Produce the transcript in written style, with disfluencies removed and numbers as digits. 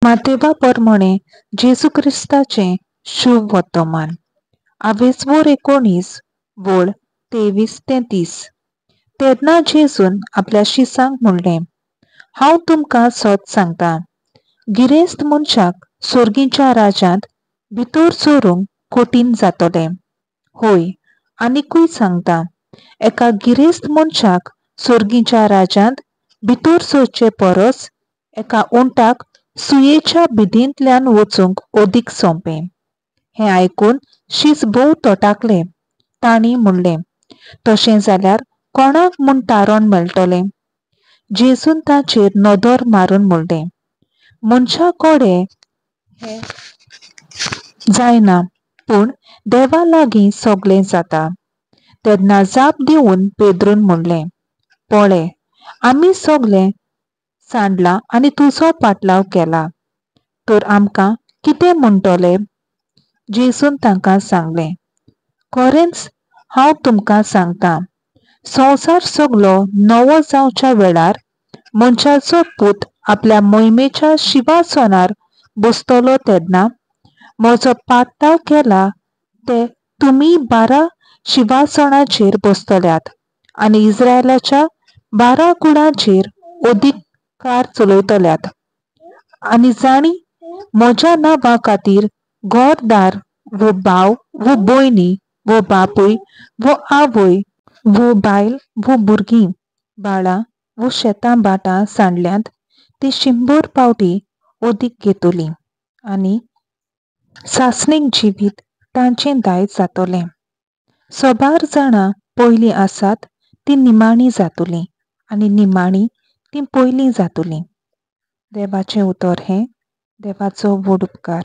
मातेवा परमणे जेजू क्रिस्ताचें शुभ वर्तमान. आवेसवोर 19 वळ 23 ते 30. तेन्ना जेजून आपल्या शिसांक म्हणलें, हांव तुमकां सत सांगता, गिरेस्त मनशाक सोर्गीच्या राज्यांत भितर सरूंक कठीण जातलें. होय, आनिकूय सांगता, एका गिरेस्त मनशाक सोर्गीच्या राज्यांत भितर सरचे परस एका उंटाक सुयेच्या बिदींतल्यान वचूंक अदीक सोंपें. हें आयकून शीस भोव तटाकले. तांणी म्हणलें, तशें जाल्यार कोणाक म्हूण तारण मेळटलें? जेजून ताचेर नदर मारून म्हणलें, मनशा कडेन हें जायना, पूण देवा लागीं सगळें जाता. तेन्ना जाप दिवन पेद्रून म्हणलें, पळय, आमी सगळें सांडलां आनी तुजो पाटलाव केला, तर आमकां कितें म्हणटले? जेजून तांकां सांगलें, खरेंच हांव तुमकां सांगता, संवसार सगलो नवो जावच्या वेळार मनशाचो पूत आपल्या मोहिमेच्या शिवासनार बसतलो तेन्ना म्हजो पाटलाव केला ते तुमी 12 शिवासणाचेर बसतल्यात आनी इस्रायलाच्या 12 कुळांचेर अधिकार चलयतल्यात. आनी जांणी म्हज्या नांवा खातीर घरदार वो भाव वो भयणी वो बापूय वो आवय वो बायल वो भुरगीं बाळां वो शेतां भाटां सांडल्यांत ती 100 पावटी अदीक घेतली आनी सासणीक जिवीत तांचें दायज जातलें. सबार जाणां पयलीं आसात ती निमाणी जातली आनी निमाणी ती पयलीं जातली. देवाचें उतर हें देवाचो व्हड उपकार.